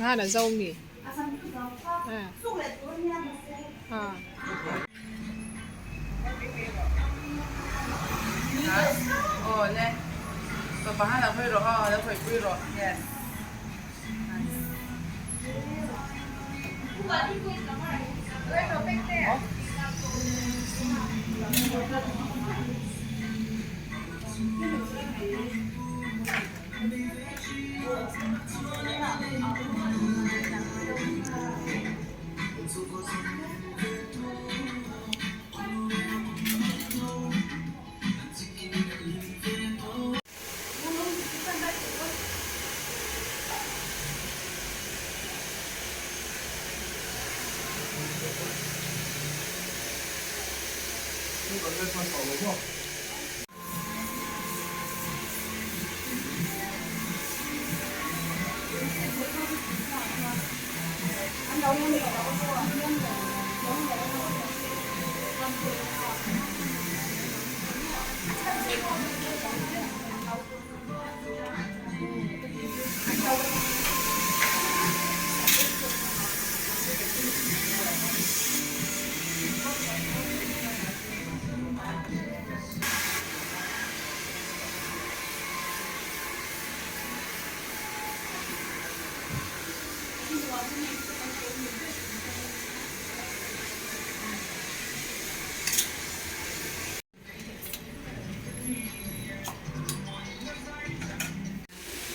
Ngana zo mi.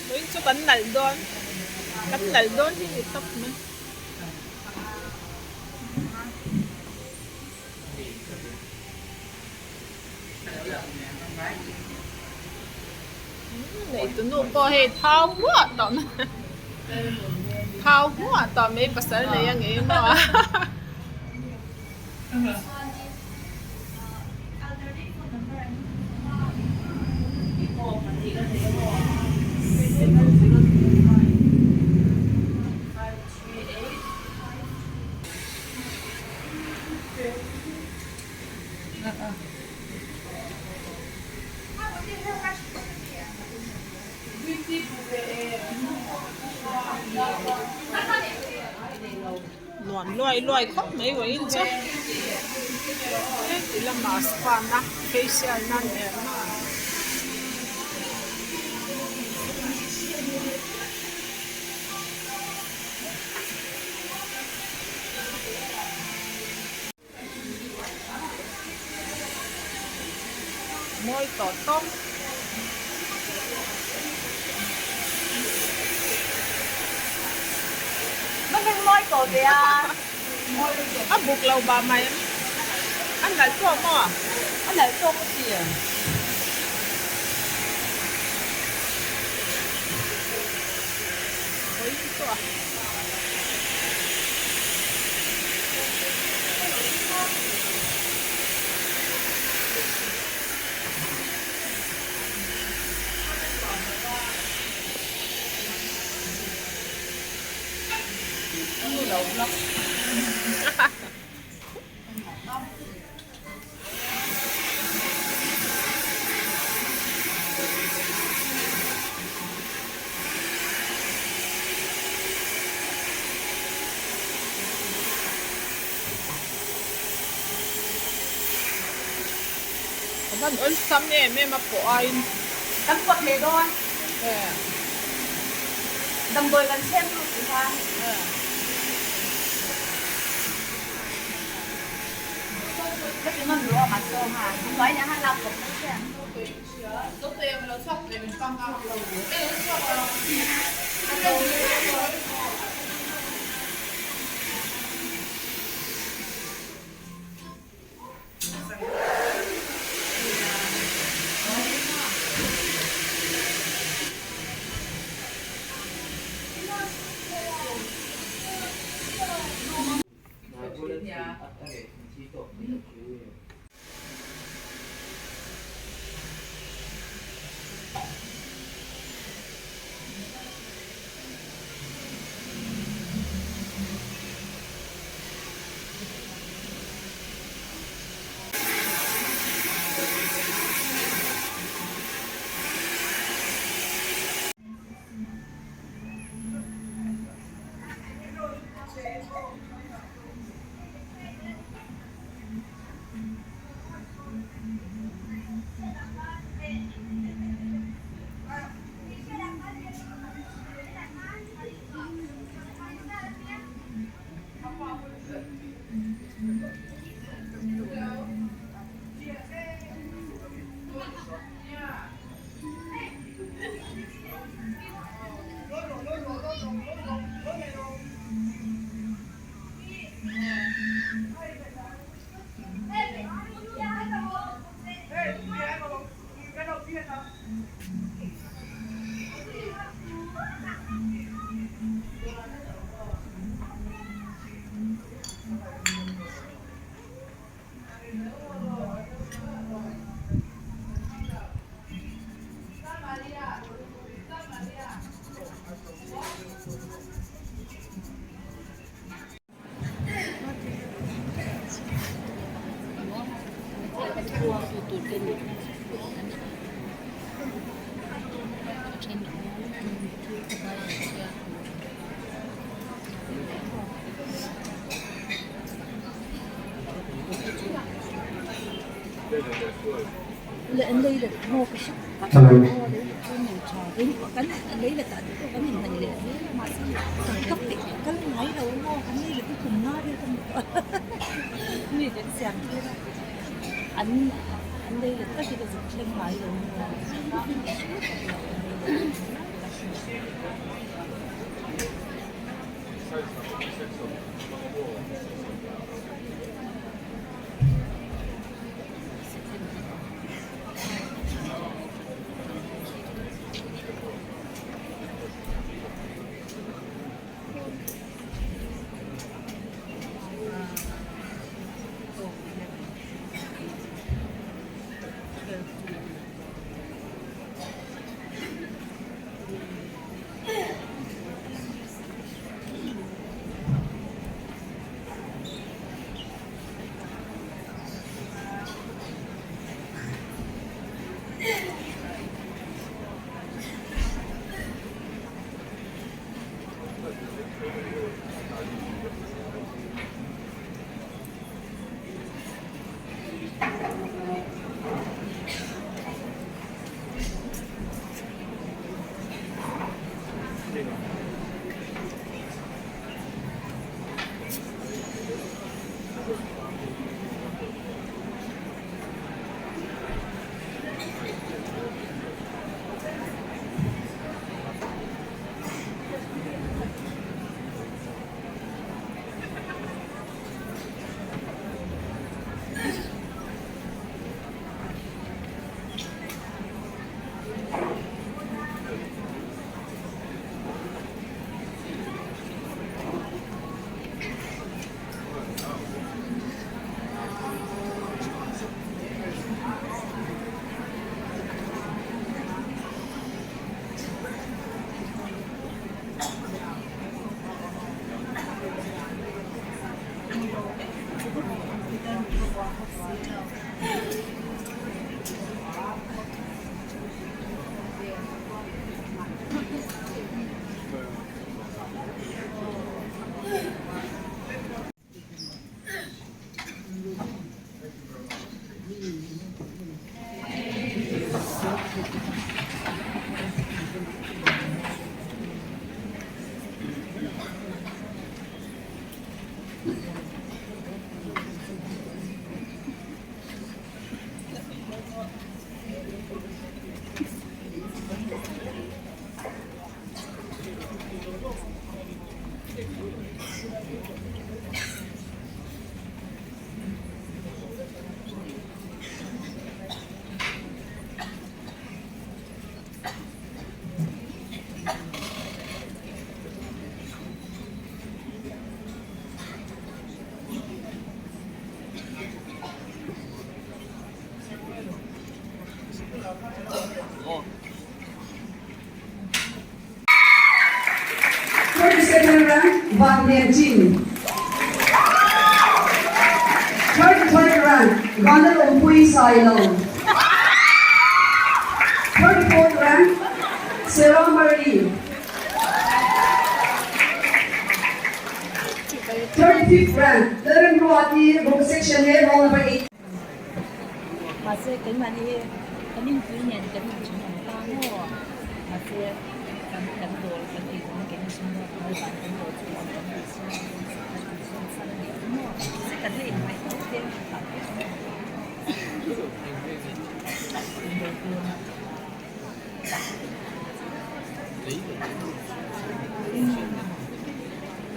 Vawiin chu kan nalh dawn kan nalh dawn hi ni tawp mai. Neihtunu pawh hei thau hmuah tawh mai thau hmuah tawh mai pasal nei a ngei maw a. Nuam luai luai khawp mai vawiin chu heti lamah spa na facial na nen a. Mawi tawh tawp. A buk lo bah mai a nalh tawk maw? A nalh tawk a ti. Vawiin chu a. A van awlsam em em a pawh aiin. Kan pawt leh dawn. Damdawi kan chhem lut ti khan. Ka ti nawn luh a mahse aw ha hnuai nen khan lak kawp mai che ang. Van Hnem Chin. 33rd rank, Vanlalawmpui Sailo. 34th rank, Sarah Marie. 35th rank, Lalremruati, Room Section A, Roll Number 8. Mahse keimahni hi kan inpui nen kan inthenawm ta maw? Mahse kan kan dawr kan ei dawn keini sumdawn kan ei dan kan dawr chu nuam kan ti sia kan insawn san a nih chu maw? Mahse kan la inhmaih tho te tak hi chu indawr tur a.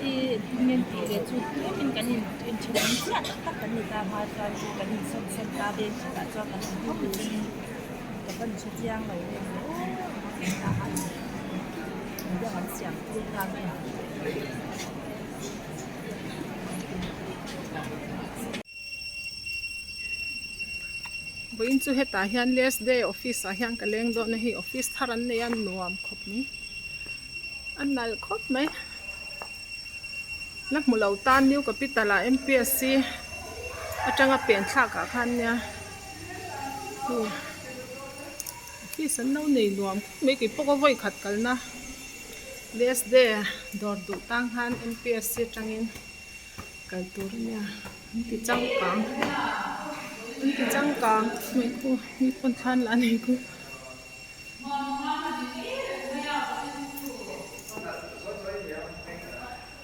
I nen tih leh chu tlemin kan in inthenawm chiah tak tak kan ni ta hma chuan chu kan insawn sawn ta veng khatah chuan kan awm phawt ni chungin ka van hre chiang lo em aw tah a engdang an siam tir ta mai ang. Vawiin chu hetah hian last day office ah hian ka leng dawn a hei office thar an nei a nuam khawp mai a nalh khawp mai la hmu lo tan new capital ah M_P_S_C atanga pen thlak ah khan nia hei office an lo nei nuam khawp mai keipawh ka vawi khat kalna last day dawr duh tang khan M_P_S_C atangin. Kal tur a nia an ti changkang an ti changkang mai khu mi pawn thlan lah nei khu.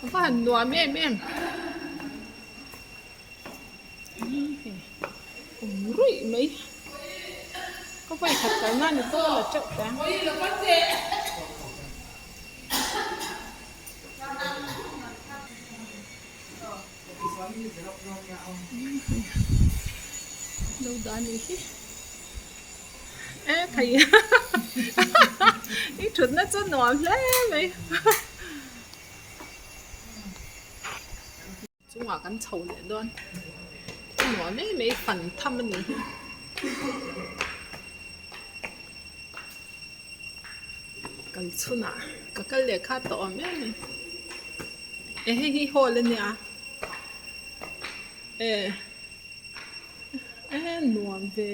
A va han nuam em em awm ruih mai ka vawi khat kal nan ni pawh a la teuh ta. Lo dah anih hi e thei i thutna chu nuam hle mai chungah kan chho leh dawn a nuam em mai fan tham anih hi. Kal chhunah ka kal leh kha tawh awm em em e hei hi hall a nia e e nuam ve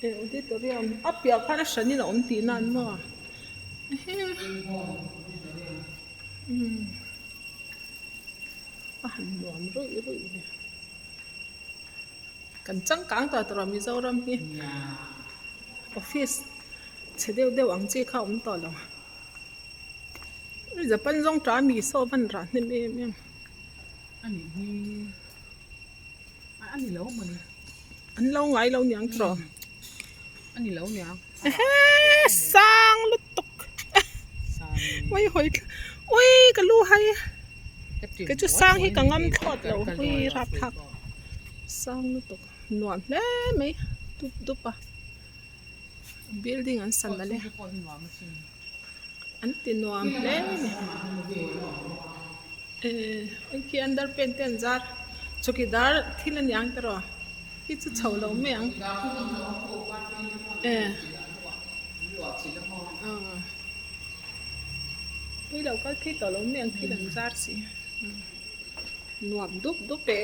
e auditorium a piah khan a hran in a awm tih nan maw ehe umm a han nuam ruih ruih ve. Kan changkang tawh tawh Mizoram hi office chhe deuh deuh ang chi kha a awm tawh lo. Japan zawng ṭah mi saw van rah hnem em em. An lo ngai lo niang tawh. Ehe sang lutuk ui hawi ui ka lu hai kei chu sang hi ka ngam thlawt lo ui rapthlak sang lutuk nuam hle mai dup dup a building an san nalh e an ti nuam hle mai eh khi underpaint te an zar chawkidar thil a niang tiraw. Hi chu chho lo mai ang e aw pui lo kal phei tawh lo mai ang thil an zar si nuam dup dup e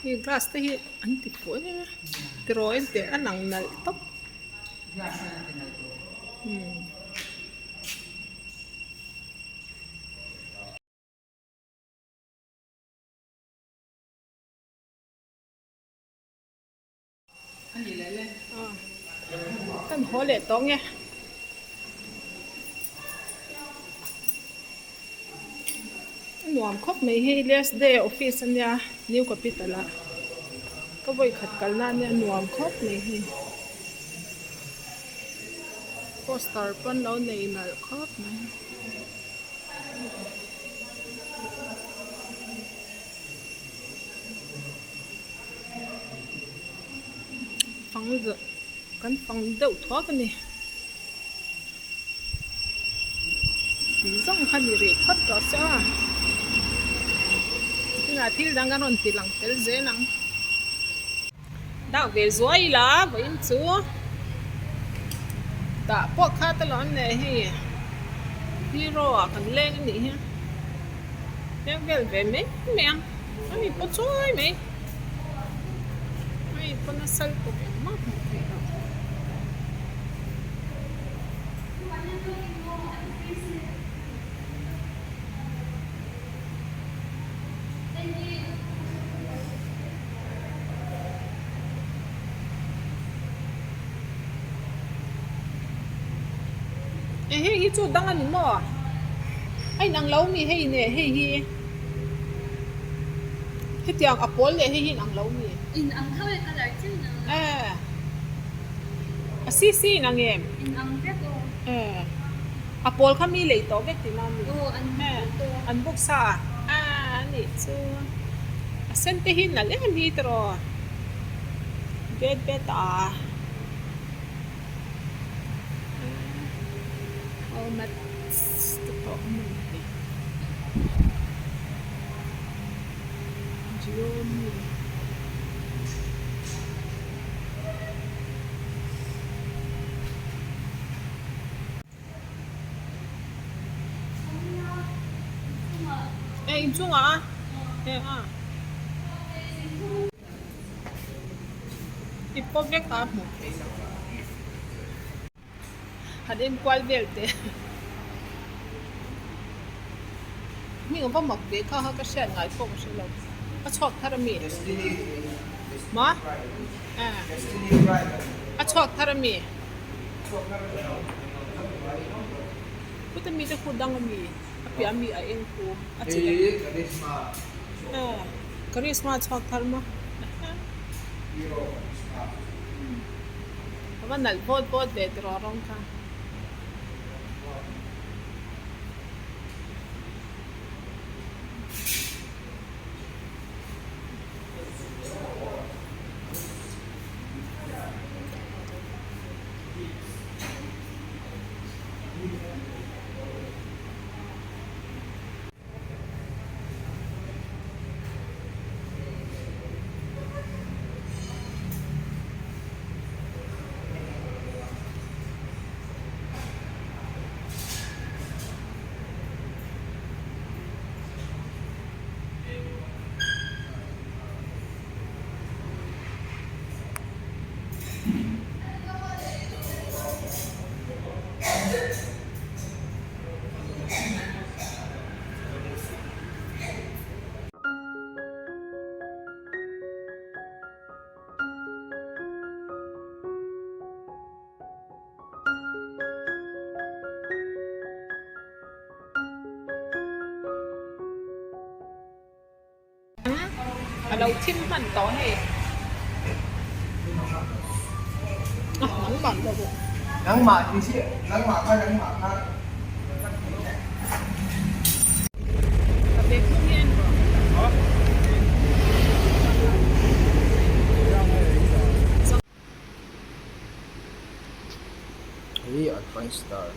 hei grass te hi an ti fuh em em a tiraw en teh a lang nalh tawp. Kan haw leh tawh nge. A nuam khawp mai hei last day office ania new capital ah ka vawi khat kalna ania a nuam khawp mai hei poster pawn lo nei nalh khawp mai. Fang kan fang deuh thuak a ni tih zawng kha ni rih phawt tawh se a tunah thil dang kan rawn ti lang tel zel ang. Dak ve zuai ila vawiin chu tah pawh kha ta lo an nei hei hero ah kan leng a nih hi leng vel ve mai mai a a mi pawh chuai mai a mi pawh nasa lutuk engmah hmuh theih loh. E hei hi chu dang a ni maw? A inang lo mi hei neh hei hi hetiang a pawl leh hei hi inang lo mi? Inang tho e colour chiah inang lo. E a si si inang em? Inang vek aw. E. A pawl kha mi lei tawh vek tihna a ni. Aw an buk tawh. An buk sa a anih chu a sen te hi nalh em hi tiraw bet bet a aw nuts te pawh a awm a ni. Jio mi. E inchungah a e a i pawp vek a hmuh theih loh han enkual vel teh hming a va mak ve kha kha ka hriat ngai pawh ka hre lo a chhuak thar ami ma a chhuak thar ami. Khuta mite khu dang ami a piah ami a eng khu a chi dang Karisma chhuak thar maw a va nalh vawt vawt ve tiraw rawng kha. A lo thim hman tawh hei. A nangmah lo bawk. Nangmah ti si, nangmah kha nangmah kha. Ka bag hnung hi a en rawh. Hei Alpine Star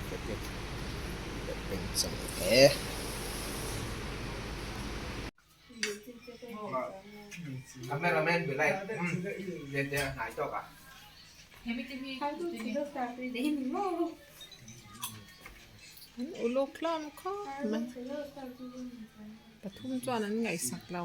jacket leh pants a ni e. An uluk hlawm khawp mai pathum chuan an ngaihsak lo.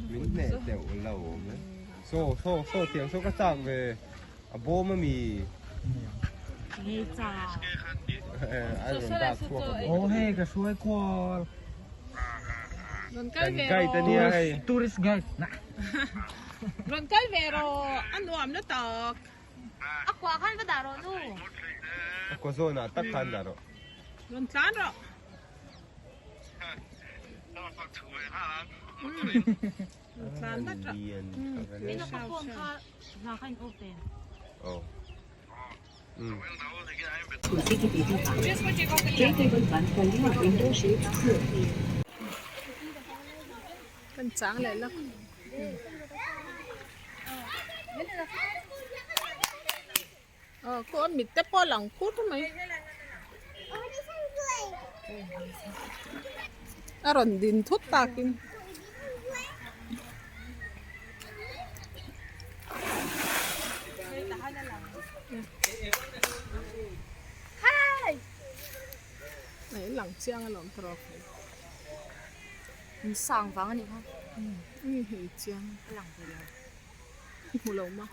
Min hneh deuh lo awm e. Saw saw saw tiang saw ka chak ve a bawm a mi. A rawn dak chhuak a bawm. Aw hei ka hruai kual. Kan guide a nia hei. Tourist guide. Rawn kal ve rawh a nuam la tak. A kua khan va dah rawh nu. A kua zawnah tak khan dah rawh. Rawn tlan rawh. Tlan vat rawh. Kan chang leh lawk. Aw kaw mit te pawh a lang kur mai. A rawn din thut takin. Hei lang chiang alawm tawk. In sang vang a nih kha. Ni hei chiang. A lang ve lo. I hmu lo ma.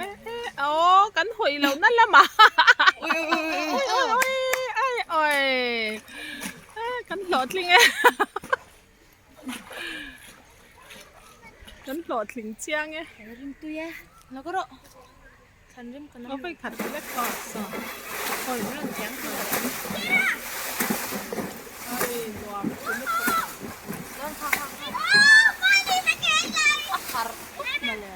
Eh eh aw kan hawi lo na lamah. Ui ui ui ui ui ui kan hlawhtling e. Kan hlawhtling chiang e. Kan rim tui e. Lo ka rawh. Thlan rim ka nam. Aw hei khat lek tawh saw. Hawi rawn chiang tawh. Ai nuam chu lutuk. Dawn kha kha kha. A har tawp mawle.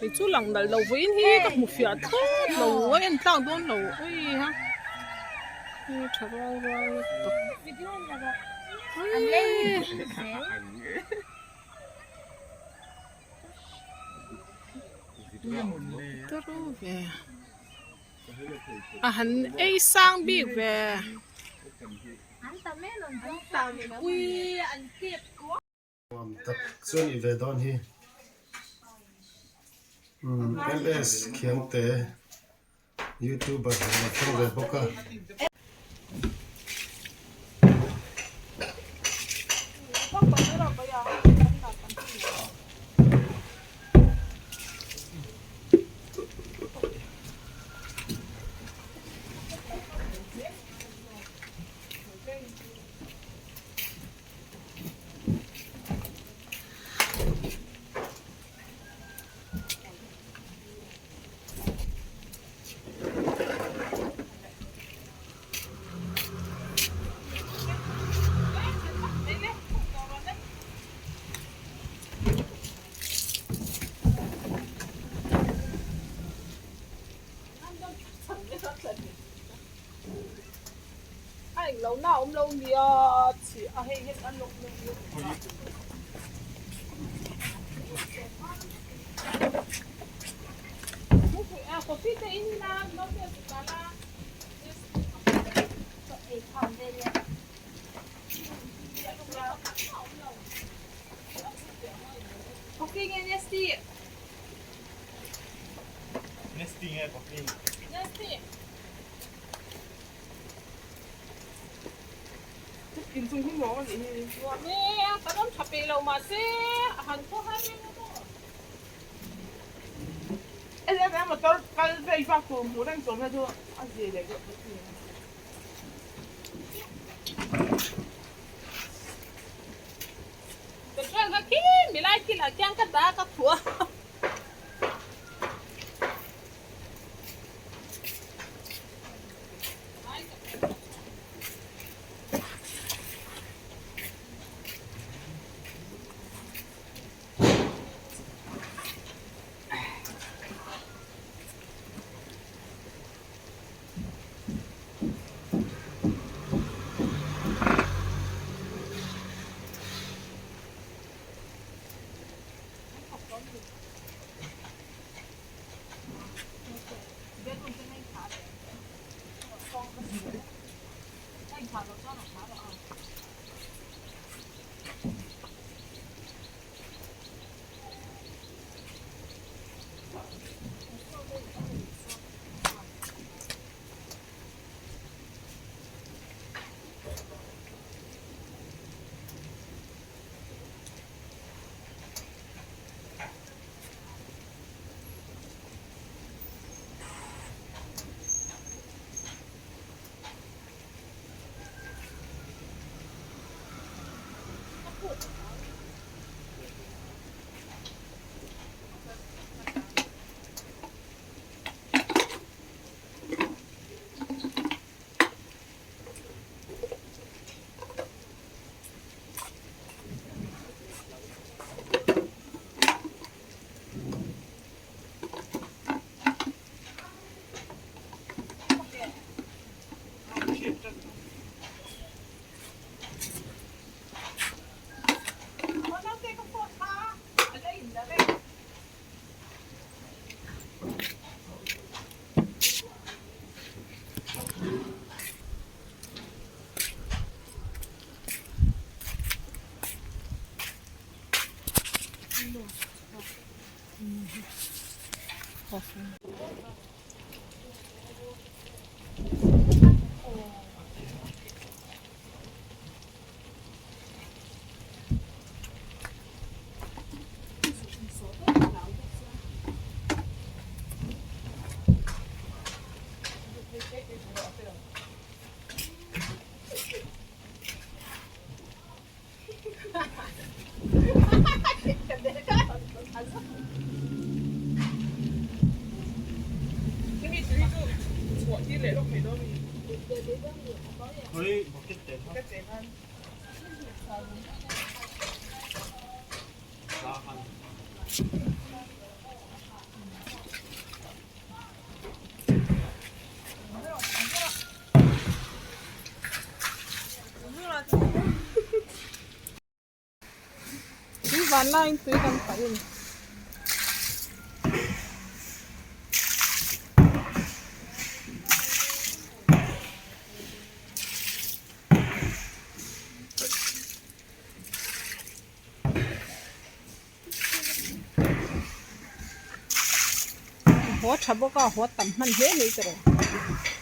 Kei chu lang nalh lo vawiin hi ka hmu fiah thlawt lo a en tlak dawn lo ui ha hei tha rual rual lutuk ui a han ei sang bik ve Tak chuan i ve dawn hi ms Khiangte youtuber a thleng ve bawk a. A englo na awm lo nia chhi a hei hian an lawk lawk lawk a coffee te in ila no te ta la Coffee nge Nesty? Nesty nge coffee? Nesty. Inchung hi nuam a nih hi. Nuam e, kan awm tha peih lo mahse a han thaw har reng a maw. Eng eng motor kal vei vak tur hmuh reng tur hi chu a zir leh deuh bawk nia. Petrol kha khi milai thil ah khian ka dah ka khuh a. Tui van laiin tui kan paih a ni. Haw tha bawk a, haw tam hman hle mai tawh.